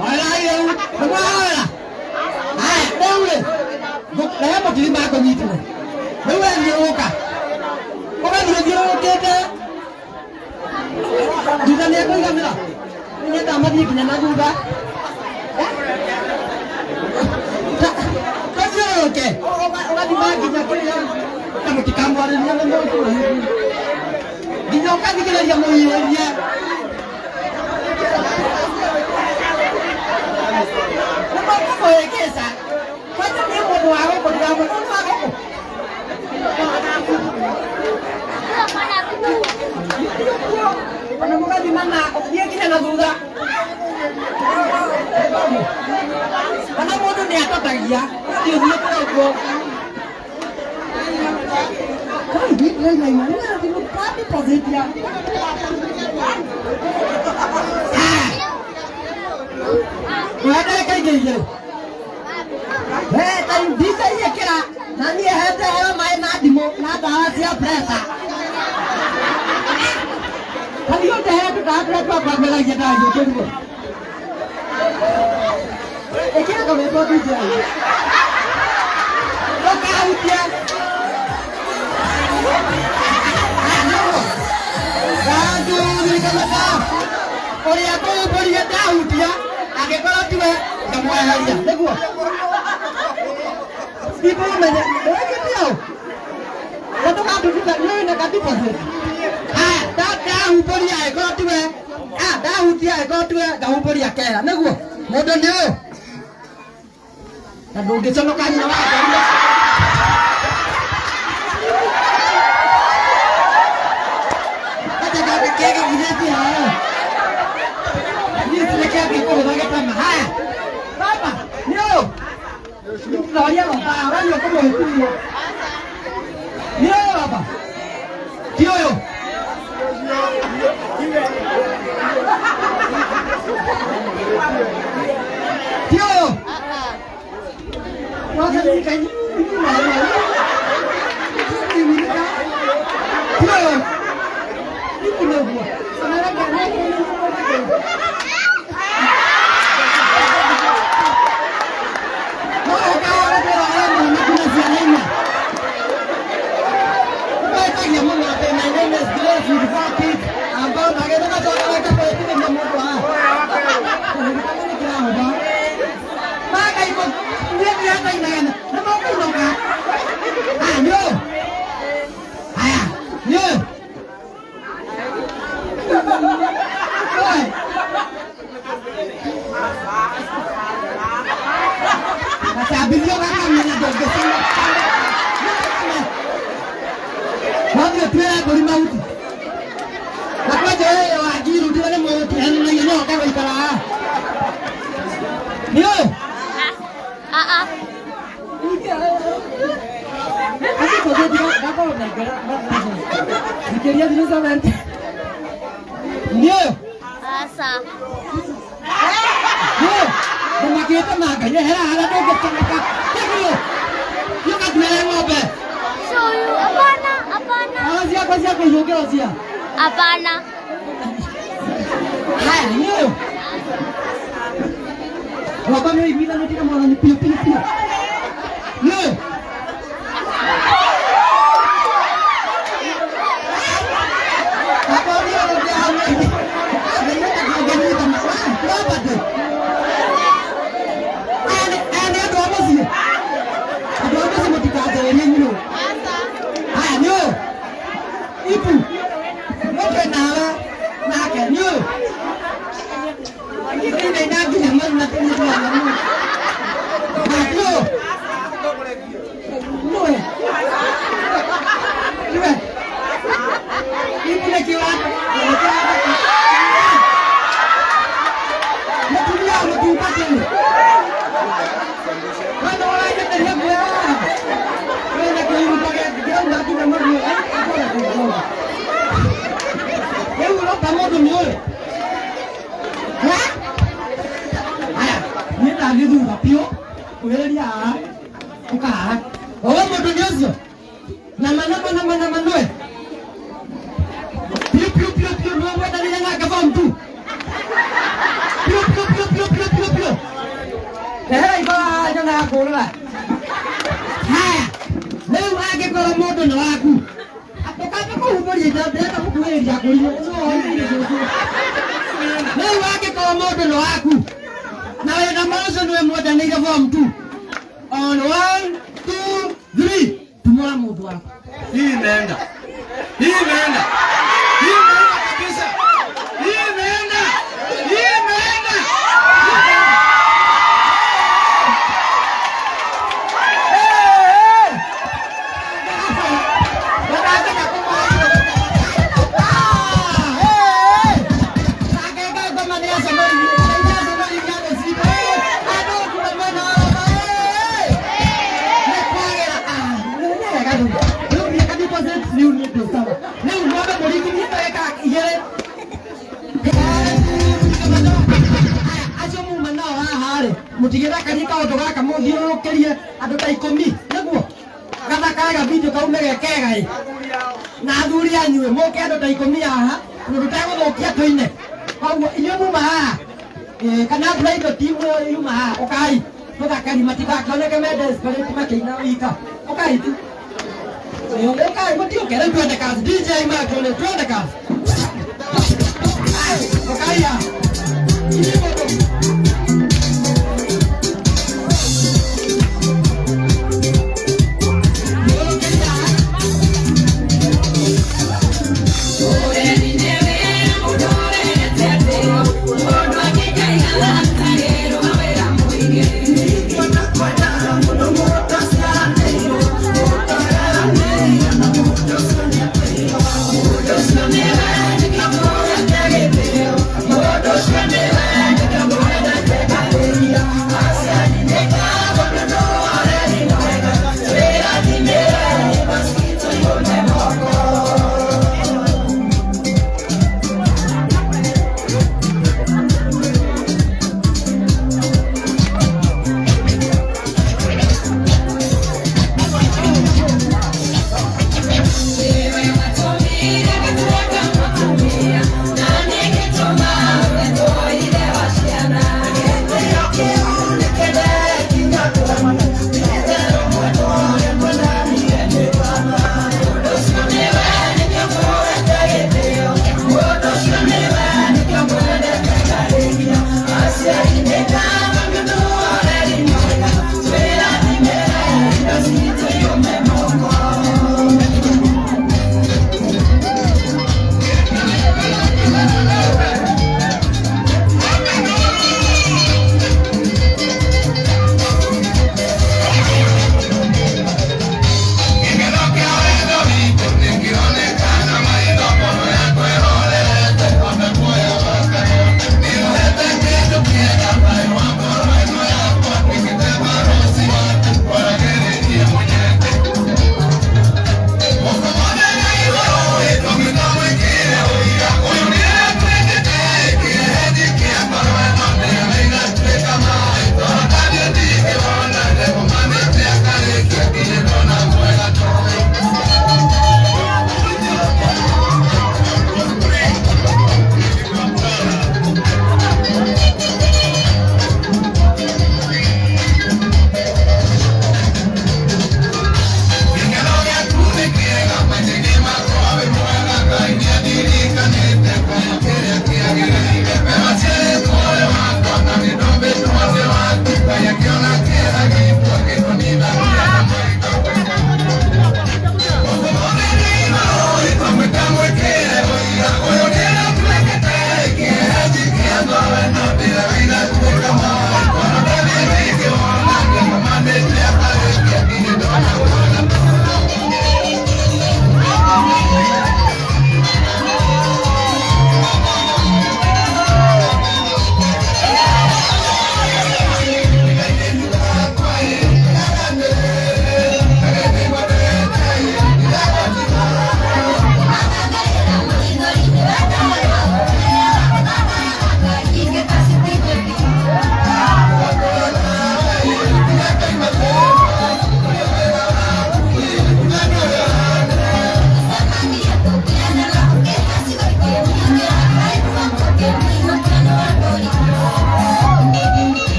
Hoerai rĩu, nĩmwahoera? Haya, rĩu rĩ, rehe mũtirima ngũnyitĩre. Rĩu we thiũrũrũka. Ũgathiĩ ũthiũrũrũkĩte. Thutha nĩ ekũiganĩra. Nyendaga mathiĩ nginya na thutha. Tũthiũrũrũke. Ũgathima nginya kĩrĩa. Na mũtikamwarĩrie nĩ mũndũ. Nginya ũkathikĩrĩria mũhiũrie. Nĩmũkũmũhĩngĩca. Kwanja nĩ mũndũ wa gũkũ ndiramwĩra mũndũ wa gũkũ. Ona mũgathima na ũthiĩ nginya na thutha. Ona mũndũ nĩ atotagia. Ũthiĩ ũthiĩte ũguo. Ndagĩka ingĩ igĩrĩ. Ndingaiĩkĩra na niĩ hete heo maĩ ma ndimũ na ndawa cia pressure. Kathi ũndehere tũtawa tũrĩa twakwambĩragia ndagĩũkĩrwo. Ĩkĩra kamwĩmbo DJ. Ndũkahutie. Gandu ũrĩa ngũhumbũria ndahutia angĩkorwo tiwe ngamweheria nĩguo Ibu menye wekĩte ũ na ndũkandutuka nĩ wĩna ka deposit. Haya, ndahumbũria angĩkorwo tiwe. Ah, ndahutia angĩkorwo tiwe ngahumbũria kera nĩguo mũndũ nĩ ũyũ na ndũngĩconoka nyina wa Ngai. Acha kaka kega githeti hayo. Niĩ sirekea kũhũtha gĩtama. Haya. Baba, nĩ ũyũ. Ndoria baba, ũranyua kũmũhĩtithia. Nĩ ũyũ baba. Ti ũyũ. Ti ũyũ. Ti ũyũ. Gacambithio gakame na ndũngĩconoka. Wathiĩ ũtuĩre mbũri mahuti. Na kwanja ũyũ wa ngiru ndire nĩ mũtihananagia no oke gũikara haha. Nĩ ũyũ? Ah ah. Nĩ ũyũ? Asa. Ndũmakĩte na Ngai ehera harĩa ndũngĩconoka. Kĩguũ. Thiĩ ũgatuĩre ng'ombe. So you hapana, hapana. Ndawa ciakwa cia kũiyũkĩrwo cia. Hapana. Haya, nĩ ũyũ. Baba nĩ ũiguithanĩtie na mwathani biũ biũ biũ. Nĩ ũyũ. Baba ũrĩa ũrĩa hau Ngai Robert. Aya nĩ andũ a mũciĩ. Andũ a mũciĩ mũtikanjarĩrie inyuĩ. Haya, nĩ ũyũ. Ibu. Mũtwe nawe nake nĩ ũyũ. Ina nginya maru na tũnyitwo na mũndũ. Haya, nĩ ũyũ. Nĩwe. Nĩwe. Ibu nĩ kĩũra. Nĩ kĩũra. Mũtumia ũyũ mũtungatĩri. We nĩ ũranyeteria guoya. We na kĩhuruto kĩrauma nginya maru. Rĩu ũroka mũndũ nĩ ũyũ. Haya, niĩ ndathiĩ thutha biũ. Kuhĩrĩria haha. Ũka haha. Owe mũndũ nĩ ũcio. Nama nama nama nama nĩwe. Piu piu piu piu nĩwe mwendanire nake form 2. Piu piu piu piu piu piu piu. Kũrũra. Haya, rĩu angĩkorwo mũndũ nĩ waku, ndũkambe kũhumbũria indo, ndĩrenda gũkuhĩrĩria ngũrio. Rĩu angĩkorwo mũndũ nĩ waku na wĩna mũndũ nĩwe mwendanĩire form 2, on 1 2 3, tumũra mũndũ waku. Hii imeenda. Hii imeenda. Hii imeenda kabisa. Hii imeenda. Hii imeenda. Acio muma nao haha rĩ, mũtigĩthakarie kaũndũ gaka, mũthiũrũrũkĩrie andũ ta 10 nĩguo gathakage video kaume ge kega ĩ na athuri anyue mũke andũ ta 10 haha tondũ tũtegũthũkia tũine. Koguo inyuĩ muma haha, kana bridal team ĩyo yuma haha, ũkai tũthakari, matigakĩoneke me desperate makĩina wika. Ũkai tu. Ũkai, mũtiũke rĩu, twende kazi. DJ Makone, twende kazi. Ai, ũkai haha. Inyuĩ mũndũ. Thiũrũrũkĩria haha.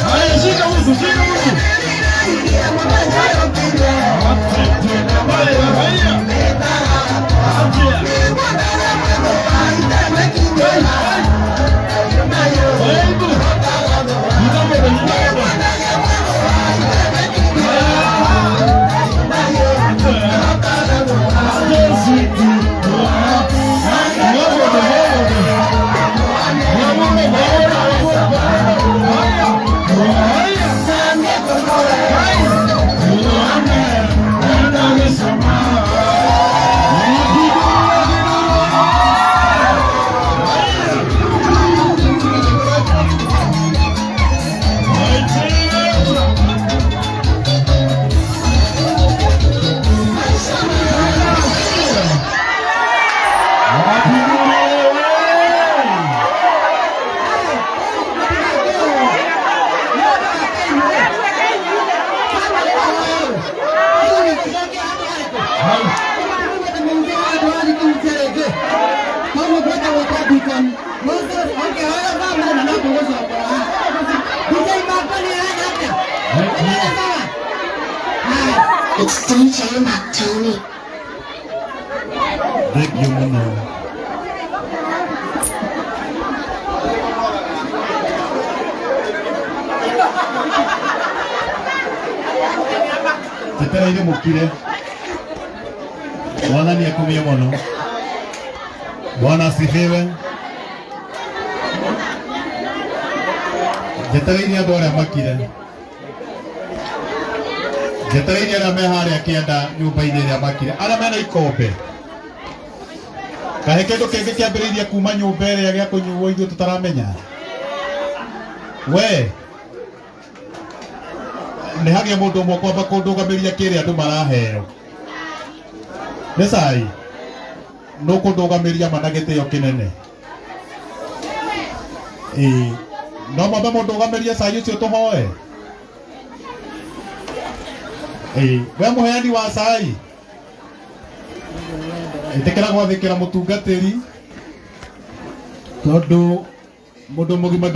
Haya, shika huku, shika huku. It's DJ Mac Tony. Thank you muno. Njetereire mukire. Mwathani akumie muno. Bwana asifiwe. Njetereire andu aria makire. Njetereire aria me haria kianda nyumba-inĩ ĩrĩa makire. Aria mena ikombe. Kahe kĩndũ kĩngĩ kĩambĩrĩirie kuma nyũmba ĩrĩa gĩa kũnyuo ithuĩ tũtaramenya. We nĩ hagĩa mũndũ ũmwe kwamba kũndũgamĩria kĩrĩa andũ maraheo. Nĩ cai nũkũndũgamĩria ma na gĩtĩo kĩnene. Ĩĩ no mwambe mũndũgamĩrie cai ũcio tũhoe. Ĩĩ we mũheani wa cai ĩtĩkĩra gwathĩkĩra mũtungatĩri tondũ mũndũ mũgima nda